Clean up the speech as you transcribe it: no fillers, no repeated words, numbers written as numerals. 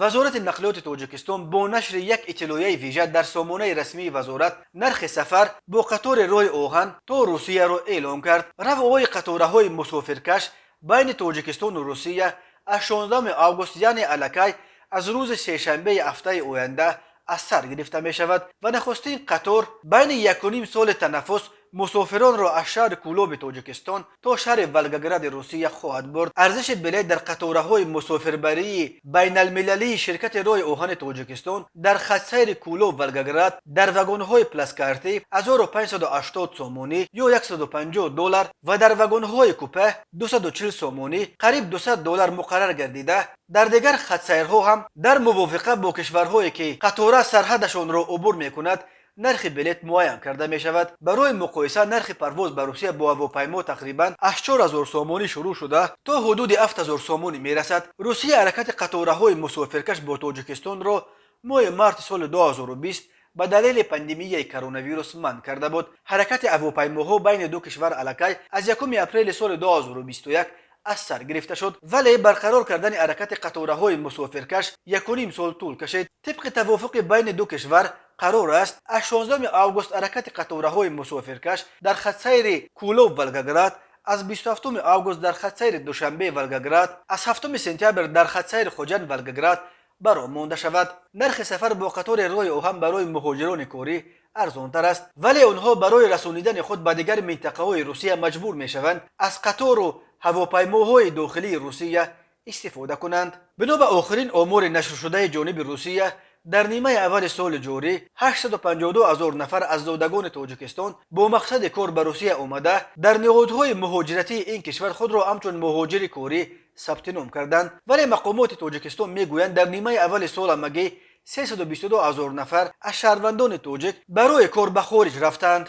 Вазорати нақлиёти Тоҷикистон бо нашри як иттилоияи вижа дар сомонаи расмии вазорат нархи сафар бо қатори роҳи оҳан то Русияро эълон кард. Равои қатораҳои мусофиркаш байни Тоҷикистону Русия аз 16 август, яъне аллакай аз рӯзи сешанбеи ҳафтаи оянда, аз сар гирифта мешавад ва нахустин қатор байни 1,5 соли танаффус мусофиронро аз шаҳри Кӯлоби Тоҷикистон то шаҳри Волгогради Русия хоҳад бурд. Арзиши билет дар қатораҳои мусофирбарии байналмилалии ширкати роҳи оҳани Тоҷикистон дар хатсайри Кӯлоб Волгоград дар вагонҳои плацкартӣ 1580 сомонӣ ё 150 доллар ва дар вагонҳои купе 240 сомонӣ, қариб 200 доллар, муқаррар гардида, дар дигар хатсайрҳо ҳам дар мувофиқа бо кишварҳое, ки қатора сарҳадашонро убур мекунад, нархи билет муайян карда мешавад. Барои муқоиса, нархи парвоз ба Русия бо ҳавопаймо тақрибан аз 4000 сомонӣ шурӯъ шуда, то ҳудуди 7000 сомонӣ мерасад. Русия ҳаракати қатораҳои мусофиркаш бо Тоҷикистонро моҳи марти соли 2020 ба далели пандемияи коронавирус манъ карда буд. Ҳаракати ҳавопаймоҳо байни ду кишвар аллакай аз 1 апрели соли 2021 аз сар гирифта шуд, вале барқарор кардани ҳаракати қатораҳои мусофиркаш 1,5 сол тӯл кашид. Тибқи тавофуқи байни ду кишвар, қарор аст аз 16 август ҳаракати қатораҳои мусофиркаш дар хатсайри Кӯлоб Волгоград, аз 27 август дар хатсайри Душанбе Волгоград, аз 7 сентябр дар хатсайри Хуҷанд Волгоград баро монда шавад. Нархи сафар бо қатори роҳи оҳан барои муҳоҷирони корӣ арзонтар аст, вале онҳо барои расонидани худ ба дигар минтақаҳои Русия маҷбур мешаванд аз қатору ҳавопаймоҳои дохилии Русия истифода кунанд. Бино ба охирин омори нашршудаи ҷониби Русия, дар нимаи аввали соли ҷорӣ 852 ҳазор нафар аз зодагони Тоҷикистон бо мақсади кор ба Русия омада, дар ниҳодҳои муҳоҷиратии ин кишвар худро ҳамчун муҳоҷири корӣ сабти ном карданд. Вале мақомоти Тоҷикистон мегӯянд, дар нимаи аввали сол ҳамагӣ 322 ҳазор нафар аз шаҳрвандони тоҷик барои кор ба хориҷ рафтанд.